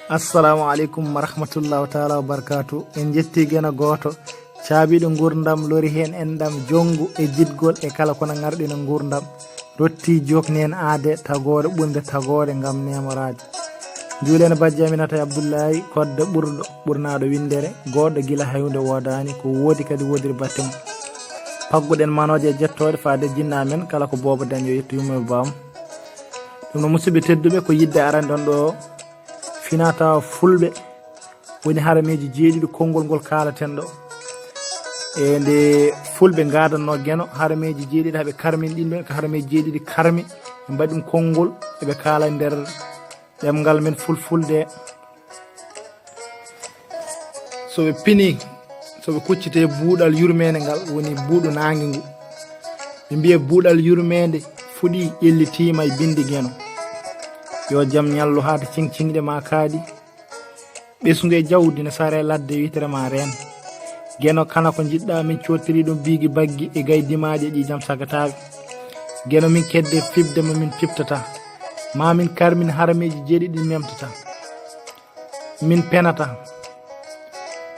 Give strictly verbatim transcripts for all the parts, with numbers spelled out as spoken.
Assalamu aleykum wa rahmatullahu taala wa barakatu. En jetti Geno gooto, caabiiɗo ngurdam, lori heen enɗam, jonngu e jiɗgol e kala ko na ŋarɗina ngurdam. Rotti jokni heen aade tagoore ɓurnde tagoore ngam neemoraade. Njuulen bajji Aminata e Abdullahi Kodde ɓurɗo, ɓurnaaɗo winndere, gooɗo gila haywde woodaani, ko woodi kadi woodiri batte mum. Pagguɗen manooje e jettooɗe faade jinna amen, kala ko boobo dañi yo yetto yumma e baam. Ɗum no musidɓe tedduɓe, ko yidde arande on ɗo finata fulɓe woni harameeji jeeɗiɗi konngol ngol kaalaten ɗo. E nde fulɓe ngaadanno Geno, harameeji jeeɗiɗi haɓe karmin ɗin ɗon, ko harameeji jeeɗiɗi karmi, ɓe mbaɗi ɗum konngol, eɓe kaala nder ɗemngal men fulfulde. So ɓe pini, so ɓe kuccite buuɗal yurmeende ngal, woni buuɗu naange ngu. Ɓe mbiya buuɗal yurmeende fuɗi ƴellitiima e binndi Geno. Yo jam ñallu haa to ciŋ-ciŋɗe ma kaaɗi. Ɓesngu e jawdi no sare ladde witere ma reen. Geno kala ko njiɗɗa min cottiri ɗum biigi baggi e gay dimaaji e ƴiiƴam sagataaɓe. Geno min kedde fibde mo min fiftata. Ma min karmin harameeji jeeɗiɗi memtata. Min penata.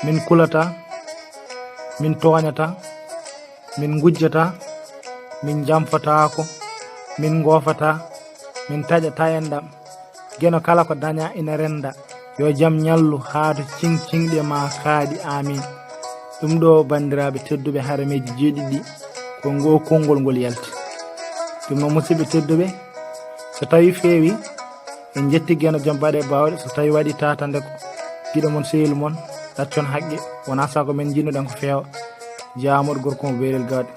Min kulata. Min tooñata. Min ngujjata. Min jamfataako. Min ngoofata. Min taƴata enɗam. Geno kala ko daña ina renda. Yo jam ñallu haa to ciŋ-ciŋɗe ma kaaɗi. Amin. Ɗum ɗo, banndiraaɓe tedduɓe, harameeji jeeɗiɗi ɗi, ko ngo konngol ngol yalti. Ɗum noon, musidɓe tedduɓe, so tawi feewi, en jetti Geno, jom baɗe baawɗe. So tawi waɗi tatande ko, giɗo mon, sehil mon, ɗaccon haqqe, wona sago men jinnuɗen ko feewa. Jaamuɗo gorko mo beerel gaaɗe.